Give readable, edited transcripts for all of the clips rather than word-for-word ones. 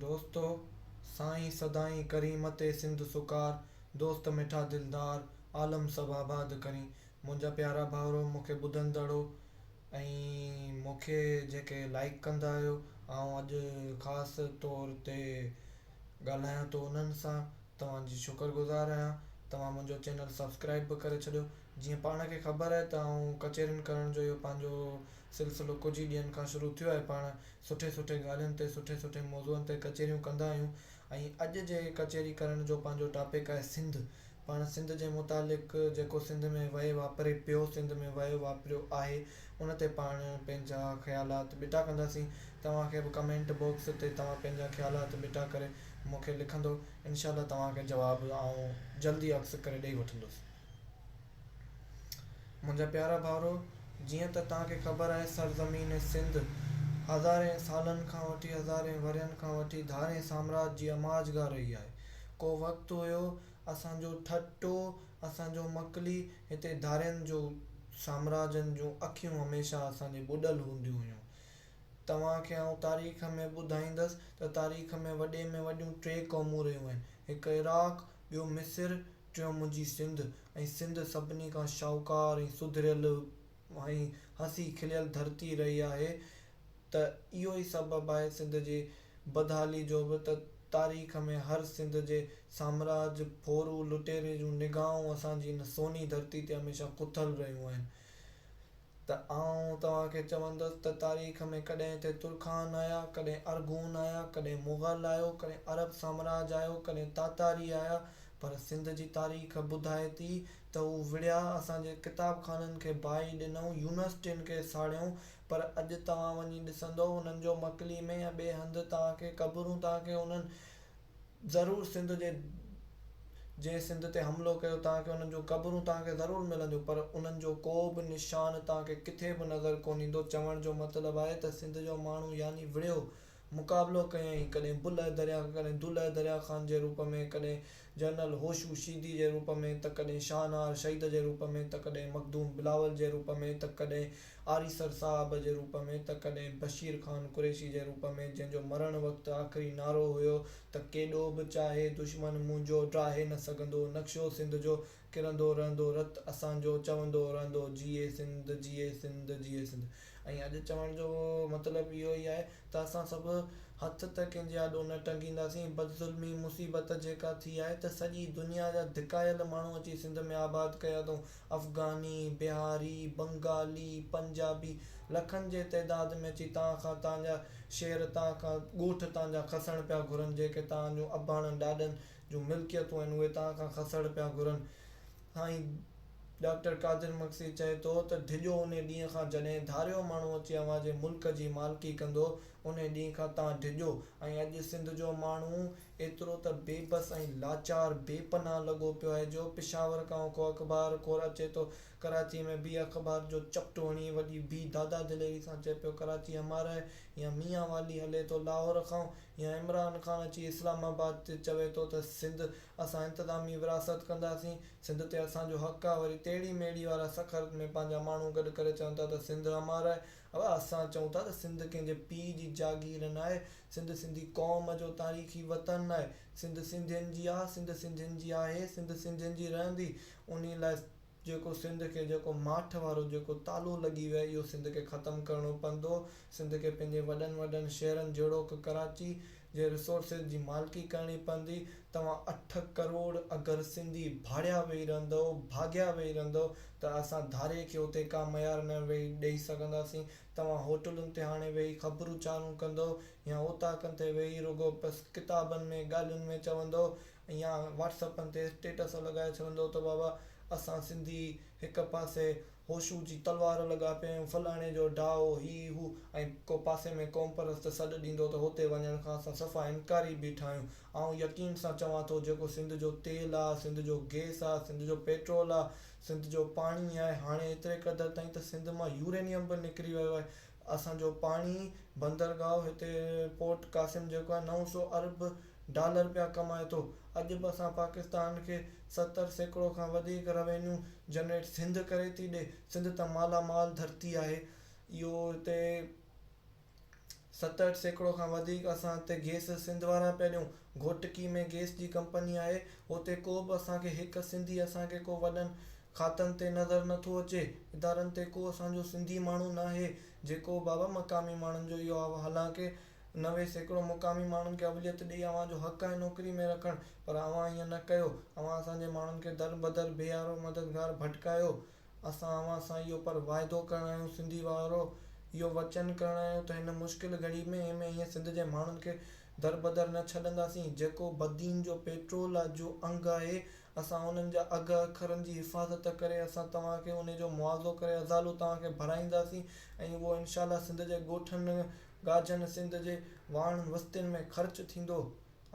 دوستو سائين سدائين ڪرين متي سنڌ سڪار دوست مٺا دلدار عالم سڀ آباد ڪرين منهنجا پيارا ڀائرو مون کي ٻڌندڙو ۽ مون کي جيڪي لائيڪ ڪندا آهيو آئون اڄ خاص طور تي ڳالهايان ٿو انهن سان توهان جي شڪر گذار آهيان توهان منهنجو چينل سبسڪرائيب به ڪري ڇڏيو جيئن پاڻ کي خبر آهي ته آئون ڪچهرين ڪرڻ جو اهو پنهنجو سلسلو ڪجهه ئي ڏينهن کان شروع ٿيو آهي پاڻ سٺي سٺي ڳالهين تي سٺي سٺي موضوعن تي ڪچهريون ڪندا آهيون ۽ اڄ جي ڪچهري ڪرڻ جو پنهنجو ٽاپڪ آهي سنڌ پاڻ سنڌ جي متعلق جيڪو سنڌ ۾ وهي واپري پيو سنڌ ۾ وهيو واپريو آهي ان تي پاڻ پنهنجا خيالات ٻٽا ڪنداسين توهان کي به ڪمينٽ باڪس تي توهان پنهنجا خيالات ٻٽا ڪري مون کي لکندو انشاء الله توهان کي جواب آئون جلدي عڪس ڪري ڏئي وٺندس. منهنجا پيارا ڀائرو! جيئن ته توهان کي خبر آهي سرزمين سنڌ هزارين سالن کان وٺي هزارين ورهين کان وٺي ڌارين سامراج جي اماجگاهه رهي آهي. ڪو وقت هيو اسان جو ٺٽو اسان جو مڪلي هتي ڌارين جو سامراجن جون اکيون هميشه اسان جي ٻڏل هونديون هيون. توهان کي آئون تاريخ ۾ ٻڌائيندس ته تاريخ ۾ وڏي ۾ وڏيون ٽي قومون رهيون آهن هڪ عراق ٻيو مصر ٽيون منهنجي سنڌ ۽ سنڌ سڀني کان شاهوڪار ۽ سڌريل ۽ هسي کليل ڌرتي رهي آهي ته اهو ئي سبب آهي سنڌ جي بدحالي جو به ته تاريخ ۾ هر سنڌ جي سامراج ڦورو لٽيري جون نگاهون اسان جي هن سوني ڌرتي تي هميشه کٿل رهيون آهن. ته آئون توهان کي چوندس ته تاريخ ۾ ڪڏهن هتي ترخان آيا، ڪڏهن ارغون آيا، ڪڏهن مغل آيو، ڪڏهن عرب سامراج آيو، ڪڏهن تاتاري آيا، پر سنڌ جي تاريخ ٻڌائي ٿي ته هو وڙهيا، اسان جي ڪتاب خانن کي باهه ڏنائون، يونيورسٽين کي ساڙيائون، پر اڄ توهان وڃي ڏسندؤ انهن جو مڪلي ۾ يا ٻئي هنڌ توهان کي قبرون توهان کي انهن ضرور سنڌ جي جنهن سنڌ تي حملو ڪيو توهان کي انهن جون قبرون توهان کي ضرور ملنديون پر انهن جو ڪو به نشان توهان کي ڪٿي به نظر ڪونه ايندو چوڻ جو مطلب آهي ته سنڌ جو ماڻهو يعني وڙهيو مقابلو ڪيائين ڪڏهن بلهه دريا ڪڏهن دولهه دريا خان جي روپ ۾ ڪڏهن جنرل هوشو شيدي جي روپ ۾ ته ڪڏهن شاهنهار شهيد جي روپ ۾ ته ڪڏهن مخدوم بلاول جي روپ ۾ ته ڪڏهن آريسر صاحب جي روپ ۾ ته ڪڏهن بشير خان قريشي جي روپ ۾ جنهن جو مرڻ وقت آخري نعرو هيو ته ڪيڏو به چاهي دشمن منهنجو ڊاهي نه سگهندو نقشو سنڌ جو ڪرندو رهندو رت اسان جو چوندو رهندو جيئي سنڌ جيئي سنڌ جيئي سنڌ ۽ اڄ چوڻ جو مطلب اهو ئي آهي ته اسان سڀ هٿ ته ڪنهن جي آڏو نه ٽنگينداسين بدظلمي مصيبت جيڪا ٿي آهي ته سڄي دنيا جا ڌڪايل ماڻهو اچي سنڌ ۾ آباد ڪيا اٿئون افغاني، بهاري، بنگالي، پنجابي لکن جي تعداد ۾ اچي توهان کان توهان جا شهر توهان کان ڳوٺ توهان جا کسڻ پيا گهرن جيڪي توهان جون اباڻن ڏاڏن جون ملڪيتون آهن اهي توهان کان کسڻ پيا گهرن. سائين ڊاڪٽر قادر مگسي چئي ٿو ته ڊڄو انهي ڏينهن کان جڏهن ڌاريو ماڻهو اچي اوهان جي ملڪ جي مالڪي ڪندو انهي ڏينهن کان توهان ڊڄو ۽ اڄ سنڌ جو ماڻهو ايترو ته بي بس ۽ لاچار بي پناهه لڳو پيو آهي جو پشاور کان ڪو اخبار خور اچي ٿو ڪراچي ۾ بي اخبار جو چپٽو هڻي وڏي بي دادا دليري سان چئي پيو ڪراچي همارا هي يا ميان والي هلي ٿو لاهور کان يا عمران خان اچي اسلام آباد تي چوي ٿو ته سنڌ اسان انتظامي وراثت ڪنداسين سنڌ تي اسان جو حق آهي وري تيڙي ميڙي وارا سکر ۾ پنهنجا ماڻهو گڏ ڪري چون ٿا ته سنڌ همارا هي ابا اسان چئون ٿا ته سنڌ ڪنهن جي پيء جي جاگير ناهي، سنڌ سنڌي قوم جو تاريخي وطن آهي، سنڌ سنڌين جي آ، سنڌ سنڌين جي آهي، سنڌ سنڌين جي رهندي، انهي لاء جيڪو سنڌ کي جيڪو ماٺ وارو جيڪو تالو لڳي ويو آهي اهو سنڌ کي ختم ڪرڻو پوندو، سنڌ کي پنهنجي وڏن وڏن شهرن جهڙوڪ ڪراچي جي ريسورسز جي مالڪي ڪرڻي پوندي، توهان اٺ ڪروڙ اگر سنڌي ڀاڙيا ويهي رهندؤ، ڀاڳيا ويهي رهندؤ ته اسان ڌارئي کي اتي ڪا ميار نه ويهي ڏئي سگهنداسين، توهان هوٽلن تي هاڻي ويهي خبرون چارون ڪندؤ يا اوطاقن تي ويهي رڳو بس ڪتابن ۾ ڳالهين ۾ چوندؤ يا واٽس اپن تي اسٽيٽس لڳائي ڇڏندؤ ته بابا اسان سنڌي هڪ پاسي هوشو جي تلوار لڳا پيا آهيون، فلاڻي جو ڊاء، هي هو ۽ ڪو پاسي ۾ قومپرست سڏ ڏيندو ته هتي وڃڻ کان اسان صفا انڪاري بيٺا آهيون. آئون يقين سان چوان ٿو جيڪو سنڌ جو تيل آ، سنڌ جو گئس آ، سنڌ جو پيٽرول آ، سنڌ جو پاڻي آهي، هاڻي ايتري قدر تائين ته سنڌ مان يورينيم به نڪري ويو آهي. اسان جو پاڻي بندرگاهه هتي پورٽ قاسم جيڪو آهي 900 ارب ڊالر پيا ڪمائي ٿو. اڄ به اسان پاڪستان کي 70% کان وڌيڪ روينيو جنريٽ سنڌ ڪري ٿي ڏي. سنڌ ته مالا مال ڌرتي آهي. اهو هتي 60% کان وڌيڪ اسان هتي گيس سنڌ وارا پيا ڏيون. گهوٽڪي ۾ گيس جي ڪمپني آهي اتي ڪو به اسان کي هڪ سنڌي اسان کي ڪو وڏن کاتن تي نظر نٿو اچي ادارن تي ڪو اسان جو سنڌي ماڻهو ناهي جيڪو بابا مقامي ماڻهن جو اهو حالانڪه 90% مقامي ماڻهن کي اوليت ڏئي اوهان جو حق آهي نوڪري ۾ رکڻ پر اوهان ائين نه ڪيو اوهان اسان جي ماڻهن کي در بدر بي يارو مددگار ڀٽڪايو اسان اوهان سان اهو پر واعدو ڪرڻ آيا آهيون سنڌي وارو اهو وچن ڪرڻ آيا آهيون ته هن مشڪل گهڙي ۾ ۾ ائين سنڌ جي ماڻهن کي دربدر نه ڇڏنداسين جيڪو بدين جو پيٽرول جو انگ آهي اسان انهن جا اگهه اکرن جي حفاظت ڪري اسان توهان کي انهي جو معاوضو ڪري ازالو توهان کي ڀرائينداسين ۽ اهو انشاء الله سنڌ جي ڳوٺن ڳاجهن سنڌ جي واهڻن وستين ۾ خرچ ٿيندو.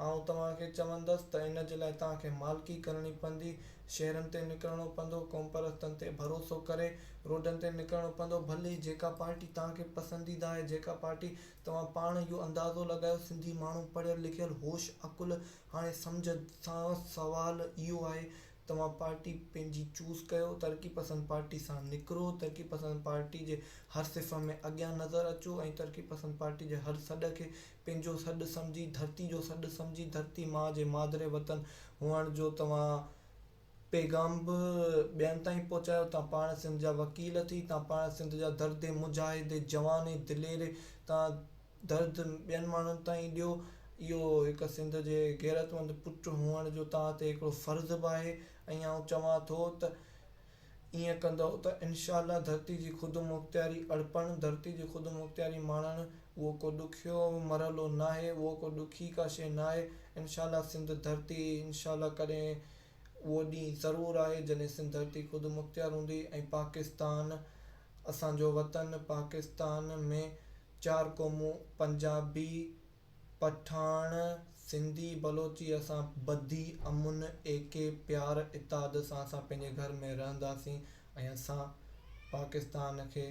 آئون توهان کي چوندس ته ان جي لاء توهان کي مالڪي ڪرڻي پوندي، شهرن تي نڪرڻو پوندو، قومپرستن تي ڀروسو ڪري روڊن تي نڪرڻو پوندو، ڀلي جيڪا پارٽي توهان کي پسنديده آهي، جيڪا پارٽي توهان پاڻ اهو اندازو لڳايو سنڌي ماڻهو پڙهيل لکيل هوش عقل هاڻي سمجهه سان سوال اهو آهي توهان پارٽي پنهنجي چوز ڪيو ترقي پسند پارٽي سان نڪرو ترقي پسند پارٽي جي هر صف ۾ اڳيان نظر اچو ۽ ترقي پسند پارٽي جي هر سڏ کي پنهنجو سڏ سمجهي ڌرتي جو سڏ سمجهي ڌرتي ماء جي مادر وطن هئڻ جو توهان پيغام به ٻين تائين پهچايو تان پاڻ سنڌ جا وڪيل ٿي تان پاڻ سنڌ جا درد مجاهد جوان دلير تان درد ٻين ماڻهن تائين ڏيو اهو هڪ سنڌ جي غيرتمند پٽ هئڻ جو توهان تي هڪڙو فرض به آهي ۽ آئون چوان ٿو ته ائين ڪندؤ ته انشاء الله ڌرتي جي خودمختياري اڙپڻ ڌرتي جي خودمختياري ماڻڻ اهو ڪو ڏکيو مرحلو ناهي اهو ڪو ڏکي ڪا شيء ناهي انشاء الله سنڌ ڌرتي انشاء الله ڪڏهن اهو ڏينهن ضرور آهي جڏهن سنڌ ڌرتي خودمختيار هوندي ۽ پاڪستان اسان جو وطن پاڪستان ۾ چار قومون پنجابي، پٺاڻ، سنڌي، بلوچي اسان ٻڌي، امن، ايڪي، پيار، اتحاد سان اسان پنهنجي گهر ۾ رهنداسين ۽ اسان پاڪستان کي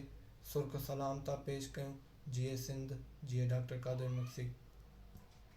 سرخ سلام ٿا پيش ڪيون. جيئي سنڌ، جيئي ڊاڪٽر قادر مگسي.